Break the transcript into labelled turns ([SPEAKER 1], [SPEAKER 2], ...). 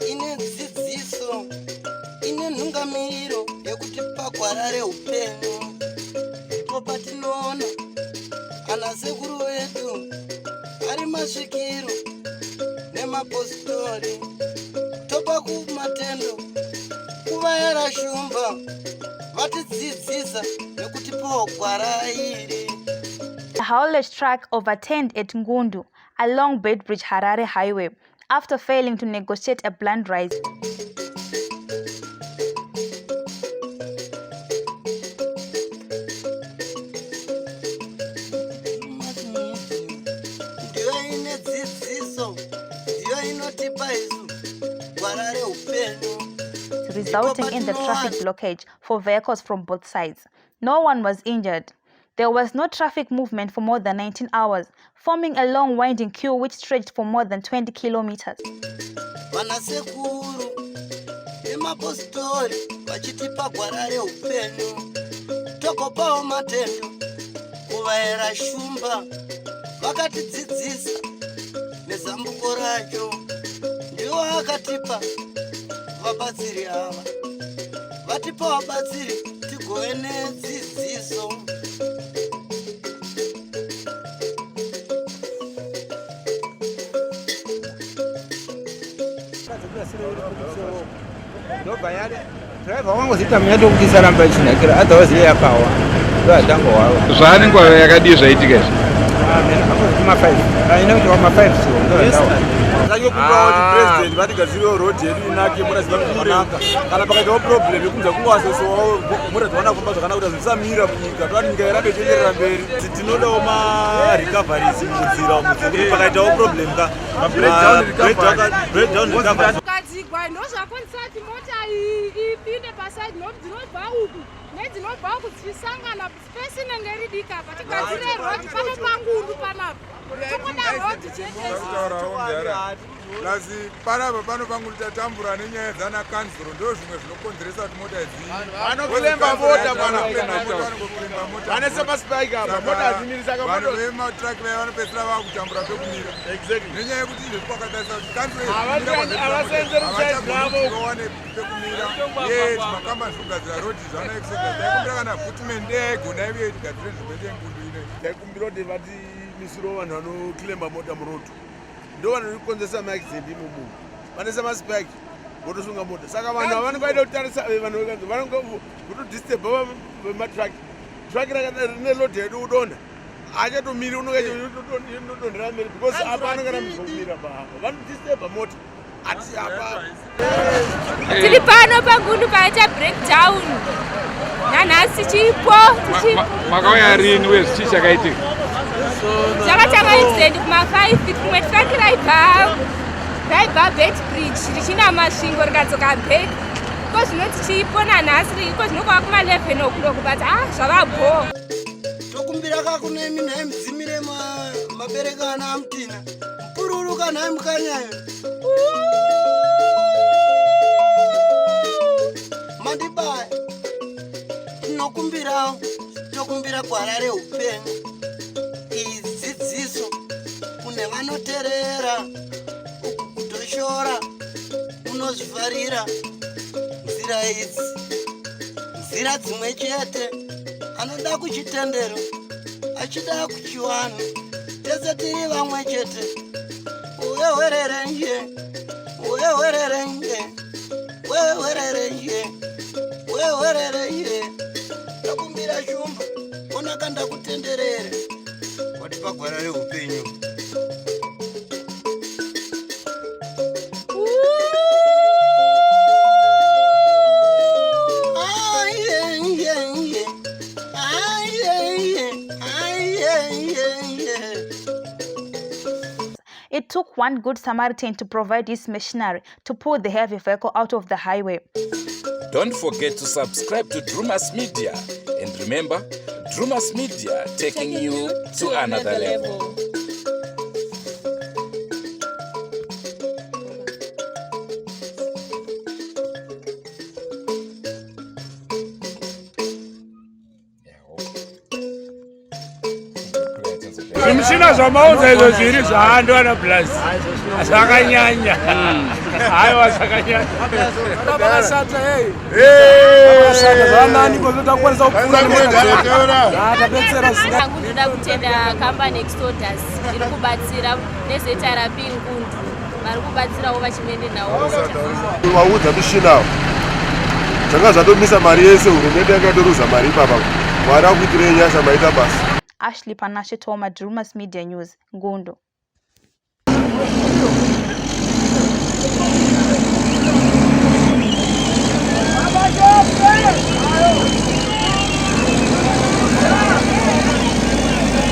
[SPEAKER 1] Ine dzidziso, ine nhungamiriro yekuti pagwara reupenyu ndipo patinoona ana sekuru vedu ari masvikiro nemapositori, topa kumatendo kuvayera shumba vatidzidzisa nekutipawo gwara iri.
[SPEAKER 2] A haulage truck overturned at Ngundu along Beitbridge Harare Highway after failing to negotiate a blunt rise.
[SPEAKER 1] Ndiyo ine dzidziso, ndiyo inotipa isu gwara reupenyu,
[SPEAKER 2] resulting in the traffic blockage for vehicles from both sides. No one was injured. There was no traffic movement for more than 19 hours, forming a long winding queue which stretched for more than 20 kilometers.
[SPEAKER 1] Vanasekuru nemapositori vachitipa gwara reupenyu, togopawo matendo kuvayera shumba vakatidzidzisa nezambuko racho, ndiwo akatipa vabatsiri ava, vatipa vabatsiri tigove nedzidziso.
[SPEAKER 3] Ndobva yale driver wangu myato kuti isaramba ichinakira, otherwise iye yakawa ndoyatangowawa.
[SPEAKER 4] Zvaane nguva yakadii zvaitika izvi?
[SPEAKER 3] Ma5 inenge ma5 so ndoyandawa.
[SPEAKER 5] Tachokumbirawo kuti president vatigadzirewo road yedu inake, mota dzipfuure. Kana pakaitawo problem yekunza kungoasesewawo mota dziwana kufamba zvakanaka, kuti zvisamira munyika, toda nyika irambe ichienderera mberi. Tinodawo marecoveries munzira umu, dzekuti pakaitawo problem ka breakdown recovery.
[SPEAKER 6] Kugadzigwa ndozvakonzesa kuti mota iyi ipinde paside, nokuti dzinobva uku nedzinobva uku dzichisangana, space inenge iri diki apa. Tigadzire road pano paNgundu panapa, tokoda road chete.
[SPEAKER 7] Plus panapa pano pangu tatambura nenyaya dzana kanzuro, ndo zvimwe zvinokonzeresa kuti mota idzi
[SPEAKER 5] Vanoclaima mota pana.
[SPEAKER 7] Vanoclaima mota.
[SPEAKER 5] Vane semaspike apa, mota hadzimiri, saka
[SPEAKER 7] vanhu
[SPEAKER 5] mota
[SPEAKER 7] vematraki vaya vanopedzisira vakutambura pekumira nenyaya yekuti izvezvi kwakatarisa kuti kanzuro
[SPEAKER 5] Havasenzeri side ravo.
[SPEAKER 7] vawane pekumira. Ye timakambani zviri kugadzira road zvana etc. Taikumbira kana footman ndeyaigona iuye itigadzire nzvimbo yedu yeNgundu inoi.
[SPEAKER 5] Taikumbira kuti vatimisirewo vanhu vanoclaima mota muroad, ndo vanokonzeresa maaccident imomo. Vane semaspike votosunga mota, saka vanhu ava vanenge vaida kutarisa vanhu vanenge votodisturba vematraki. Traki rine load yedu kudonha achatomiri, unonga mberi because apa anenge arambidzwa kumira paapa, vanodisturba mota ati apa.
[SPEAKER 6] Tiri pano paNgundu paita breakdown nanhasi chipo tichipo.
[SPEAKER 4] Makauya rini uye zvichii chakaitika?
[SPEAKER 6] Chakatanga accident kuma5, rimwe traki raibva Beitbridge richina Masvingo rikadzoka back. Iko zvino tichipo nanhasi, iko zvino kwava kuma11 o'clock, but ah, zvava bho.
[SPEAKER 1] Tokumbira kakunemi nhai mudzimire mabereko ana amutina mupururuka nhai mukanyayo mandibaya. Tinokumbirawo, tokumbira gwara reupenyu, iyi dzidziso kune vanoterera, uku kutoshora unozvifarira. Nzira idzi nzira dzimwe chete, anoda kuchitendero achida kuchiwanhu, tese tiri vamwe chete. Wewererenje, wewererenje, wewererenje, wewererenje. Ndakumbira shumba, onaka ndakutenderere, watipa gwara reupenyu. Aiye, aiye, aiye.
[SPEAKER 2] It took one good Samaritan to provide his machinery to pull the heavy vehicle out of the highway.
[SPEAKER 8] Don't forget to subscribe to Drumas Media. And remember, Drumas Media, taking you to another level.
[SPEAKER 9] Zvimushina zvamaunza izvo zviri zvaando ana plus zvakanyanya. Haiwa zvakanyanya.
[SPEAKER 10] Pakashata hey. Pakashata zvanani kwa takwanisa kupfuura nemota. Tabetsera
[SPEAKER 6] zvinga. Ndoda kutenda company Exodus iri kubatsira neZRP Ngundu vari kubatsirawo vachimene nawo.
[SPEAKER 11] Waudza mishina awo zvanga zvatomisa mari yese hurumende yanga yatoruza mari ipapa. Mwari akuitirei nyasha maita basa.
[SPEAKER 2] Ashley Panashe Toma, Drewmas Media News, Ngundu.